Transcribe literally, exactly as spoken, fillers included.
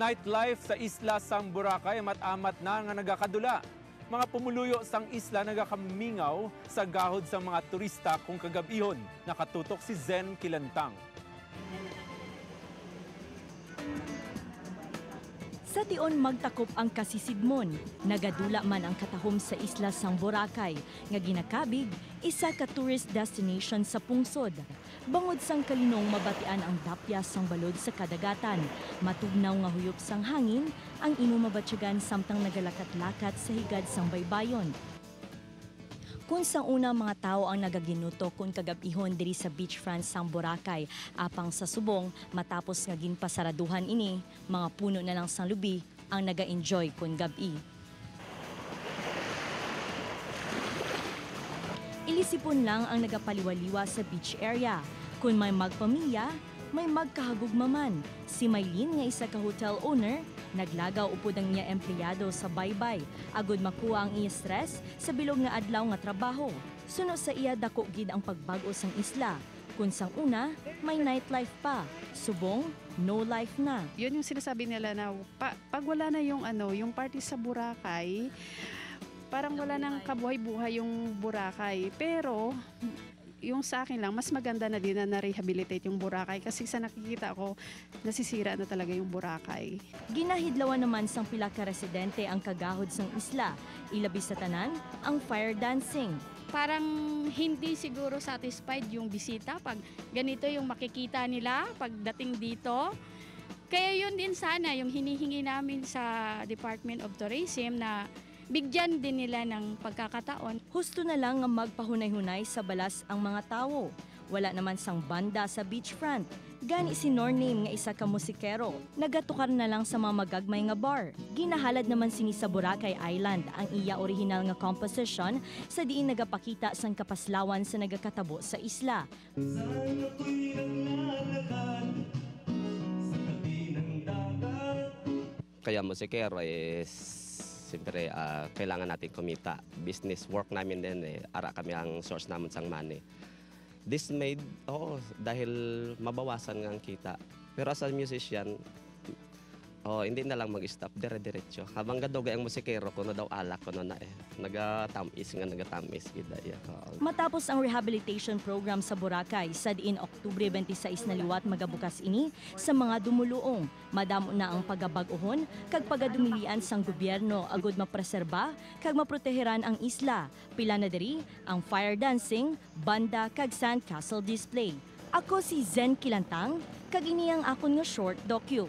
Nightlife sa isla sang Boracay amat-amat na nga nagakadula. Mga pumuluyo sang isla nagakamingaw sa gahod sang mga turista kung kagab-ihon. Nakatutok si Zen Kilantang. Sa tion magtakop ang kasisidmon, nagadula man ang katahom sa isla sang Boracay, nga ginakabig isa ka tourist destination sa pungsod. Bangod sang kalinong mabatian ang dapyas sang balod sa kadagatan, matugnaw nga huyop sang hangin ang imo mabatyagan samtang nagalakat-lakat sa higad sang baybayon. Kun sa una mga tawo ang nagaginuto kon kagab-ihon diri sa beachfront sang Boracay, apang sa subong, matapos nga ginpasaraduhan ini, mga puno na lang sang lubi ang naga-enjoy kon gab-i. Ilisipon lang ang nagapaliwaliwa sa beach area. Kon may magpamilya, may magkahagugma man. Si Maylene nga isa ka hotel owner, naglagaw upod ang iya empleyado sa baybay agod makuha ang iya stress sa bilog nga adlaw nga trabaho. Suno sa iya, dako gid ang pagbag-o sang isla. Kun sang una, may nightlife pa, subong no life na. Yun yung sinasabi nila na pa, pag wala na yung ano, yung party sa Boracay, parang wala nang kabuhay-buhay yung Boracay. Pero yung sa akin lang, mas maganda na din na na-rehabilitate yung Boracay kasi sa nakikita ko, nasisira na talaga yung Boracay. Ginahidlawan naman sang pila ka residente ang kagahod sang isla, ilabi sa tanan ang fire dancing. Parang hindi siguro satisfied yung bisita pag ganito yung makikita nila pagdating dito. Kaya yun din sana yung hinihingi namin sa Department of Tourism na bigyan din nila ng pagkakataon. Husto na lang nga magpahunay-hunay sa balas ang mga tawo. Wala naman sang banda sa beachfront. Gani si Norname nga isa ka musikero, nagatukar na lang sa mga magagmay nga bar. Ginahalad naman sini sa Boracay Island ang iya orihinal nga composition sa diin nagapakita sang kapaslawan sa nagakatabo sa isla. Sana ako'y naglalakad sa tabi ng dagat. Kaya musikero is siyempre ah, kailangan natin kumita. Business work namin din eh. Ara kami ang source namin sang money. Dismayed, oo, dahil mabawasan nga ang kita. Pero as a musician, oh, hindi na lang mag-stop, dire-diretso. Habang gadugay ang musikero, kuno daw alak, kuno na eh. Nagatamis nga, nagatamis gid iya. Oo. Matapos ang rehabilitation program sa Boracay, sa diin Oktubre twenty-six na liwat magabukas ini sa mga dumuluong. Madamo na ang pagabag-ohon kag pagadumilian sang gobyerno agud mapreserba kag maproteheran ang isla. Pila na diri ang fire dancing, banda kag sandcastle display. Ako si Zen Kilantang, kag ini ang akon nga short docu.